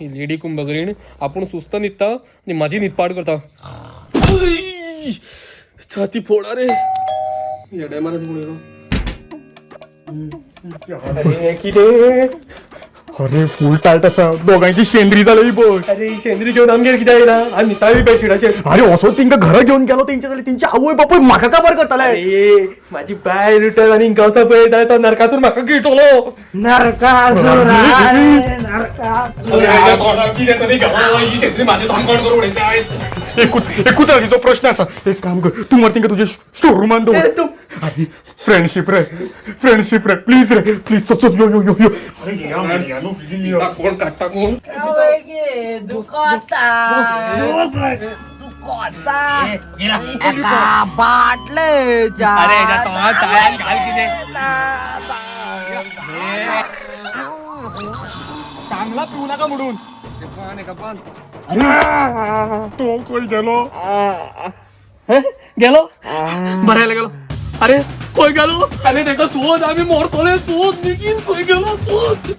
ही lady कुंभकरीण आपूण सुस्त न्हिदता आनी म्हाजी न्हीद पाड करता. छाती फोडा रे. येड्या मारत कोण येयलो? अरे कितें? अरे फुल टायट आसा, दोगांची शेंद्री जाली पळय. अरे ही शेंद्री घेवन आमगेर कित्याक येयला? आमी न्हिताय बी बेडशीटाचेर. अरे असो तेंका घरा घेवन गेलो तेंच्या जाल्यार तेंची आवय बापूय म्हाका काबार करताले. अरे माझी बायल उठत आनी हिंगा वचप पळय जाल्यार तो नरकासूर म्हाका गिळटलो. एकूच एकूच राशीचो प्रश्न आसा. एक काम कर, तूं मरे तेंका तुज्या स्टोर रुमान दवर. अरे फ्रेंडशीप रे, फ्रेंडशीप रे, प्लीज रे, प्लीज. चल चल, यो यो यो यो. अरे कोण काडटा कोण? चांगला पिऊ नका म्हणून. तो खंय गेलो? गेलो, बऱ्याला गेलो. अरे खंय गेलो? अरे तेका सोद, आमी मरतले. सोद बेगीन, खंय गेलो सोद.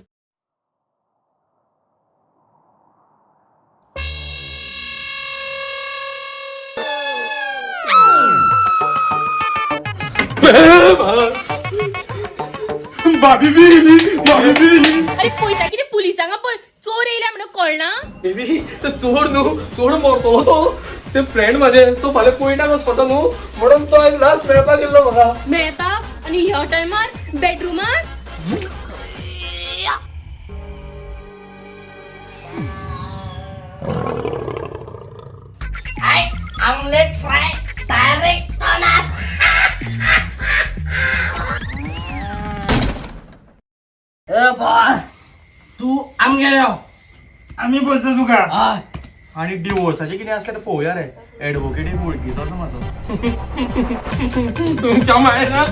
भाभी बी, भाभी बी. अरे पळयता कितें? पुलिसांक पळय, चोर येयल्या म्हणून कळना? बेबी, तो चोर न्हू, चोर मरतलो तो. ते फ्रेंड माझे, तो फाल्यां कोयटाक वचपाचो न्हू, म्हणून तो आयज लास्ट मेळपाक येयल्लो म्हाका. मेळपा आनी ह्या टायमार बेडरुमान? आमलेट फ्राय डायरेक्ट तोंडात. ए बॉस, तू आमगेर यो. आमी बसता तुका. हय. आणि डिवोर्साचे कितें आसलें ते पळोवया रे. एडवोकेट एक वळखीचो आसा म्हाजो. तुमच्या मायना.